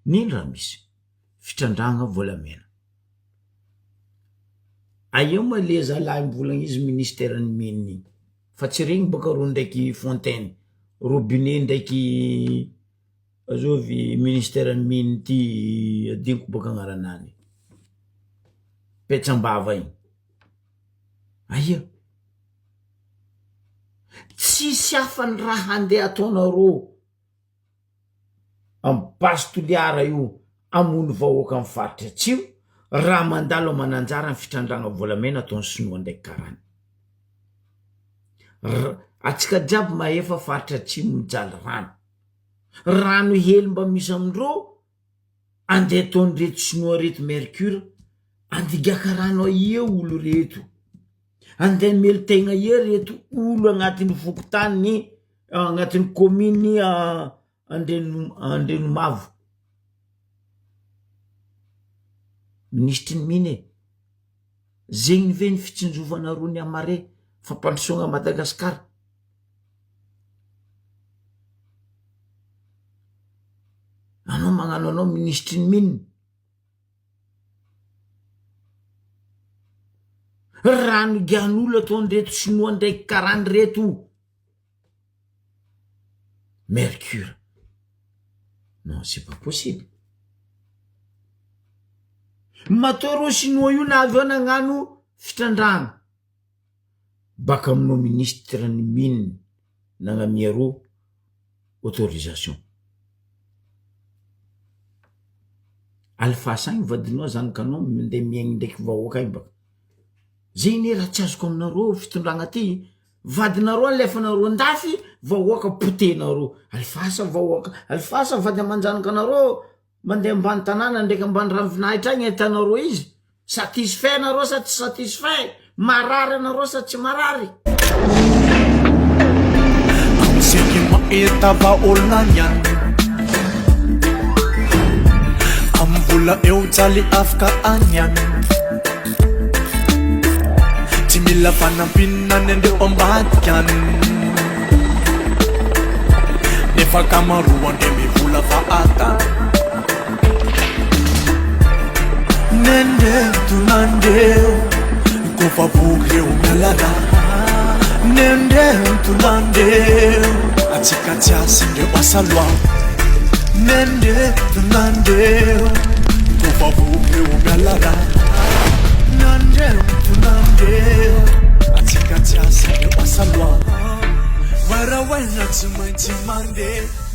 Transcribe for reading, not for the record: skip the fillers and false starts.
N'ino raha misy? Fitrandrahagna volamena. Aia moa le zalahy mivolagna izy ministère ny mine igny? Fa tsy regny bôka rô ndraiky fontaine, robinet ndraiky azôvy ministère ny mine ty adinoko bôka agnaranany, petsam-bava igny. Aia? Tsisy hafa ny raha andeha ataonareo am base Toliara io hamono vahoaka am faritra atsimo raha mandalo amananjara ny fitrandrahana volamena ataony sinoa ndraiky karana. R atsika jiaby mahefa faritra atsimo mijaly rano. Rano hely mba misy amindreo andeha ataon'ireto sinoa reto mercure andigaka rano aia olo reto. Andeha hamelon-tegna aia reto olo agnatin'ny fokontany agnatin'ny commune Andreno- Andrenomavo. Minisitry ny mine e, zegny ve ny fitsinjovanareo ny amare fampandrosoagna Madagasikara? Anao magnano anao minisitry ny mine. Rano gian'olo ataon'ireto sinoa ndraiky karany reto. Mercure. Non, c'est pas possible. Matoa reo sinoa io na avy eo nagnano fitrandrahana baka aminao ministre ny mine nagnamia reo autorisation. Alifasa agny vadinao zanakanao mandeha miaigny ndraiky vahoaka agny baka. Zegny anie raha tsy azoko aminareo fitondragna ty, vadinareo alefanareo andafy vahoaka potehinareo, alifasa vahoaka, alifasa vady aman-janakanareo mandeha ambany tanàna ndraiky ambany ravinahitra agny ahitanareo izy. Satisfait nareo sa tsy satisfait? Marary anareo sa tsy marary? Amintsika mahita vahaolana niany Amin'ny vola eo jaly afaka any ihany Tsy mila fanampiana ny andreo ambadika any Nefa ankamaroandreo mivola fahatany Nendreo tonandreo Kofa voky reo miala raha Nendreo tonandreo Atsika tsy asindreo asa loa Nendreo tonandreo Kofa voky reo miala raha Nendreo tonandreo Atsika tsy asindreo asa loa Warawaina tsy maintsy mandeha.